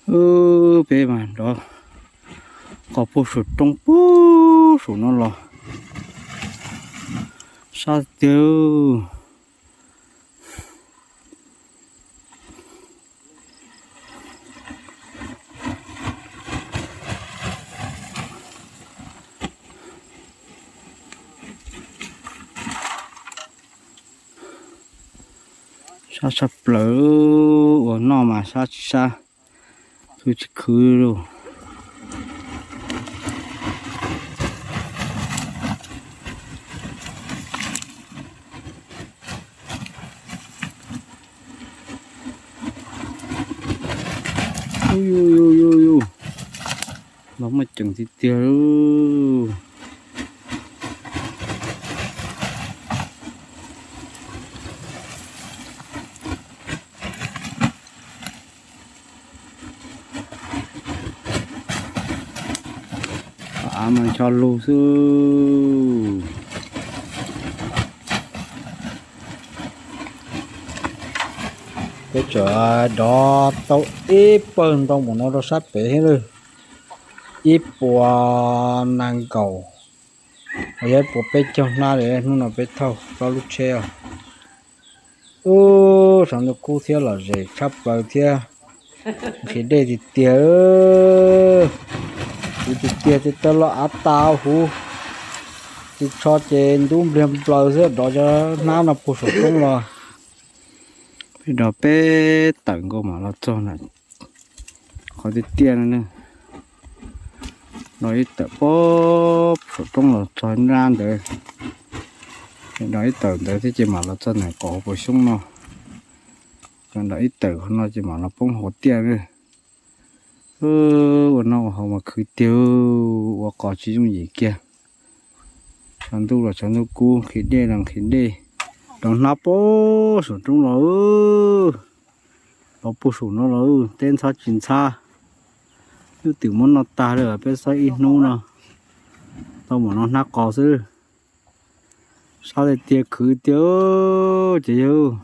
Wb peb mas nrov qos puag saum roob puag saum no los sab tiag. Sab sab plaws, ua noj mas sab tsis sab, khwv tsis khwv li. Yus, yus, yus, los muaj ceem tiag tiag li. Av mas ncho lug xwb. Peb tseem dov tau ib pawg ntoo mus no rau sab pem thiab lawm. Ib puas nees nkaum, yog ib puas peb caug hnab li. Hnub no peb thauj plaub lub tsheb os. Ub, tshav ntuj kub thiab lom zem tshaj plaws thiab. Nqhis dej tiag tiag. Kuv tiag tiag tej tawb loj av tas huv. Ris tsho ces ntub npliag nplaws xwb, dov cov hnab no puag saum roob los. Peb dov peb tawm nkaus mam los txog na. Qhov tiaj tiaj no, dov ib tawm puag saum roob los txog nrab ntawd. Dov ib tawm ntawd thiab ces mam los txog ntawm qhov puas xyoob no. Dov ib tawm qhov no ces mam los poob hauv tiaj na. Ua noj ua haus mas khwv tiag, ua qos tsis yooj yim kiag. Tshav ntuj los tshav ntuj kub, nqhis dej los nqhis dej. Dov hnab puag saum roob los, los puag saum no los, teb ntxhab tsis ntxhab. Lub twm muab noj tag lawm, peb xob ib hnub no tau mam no hnab qos xwb. Sab tiag tiag, khwv tiag ces yog.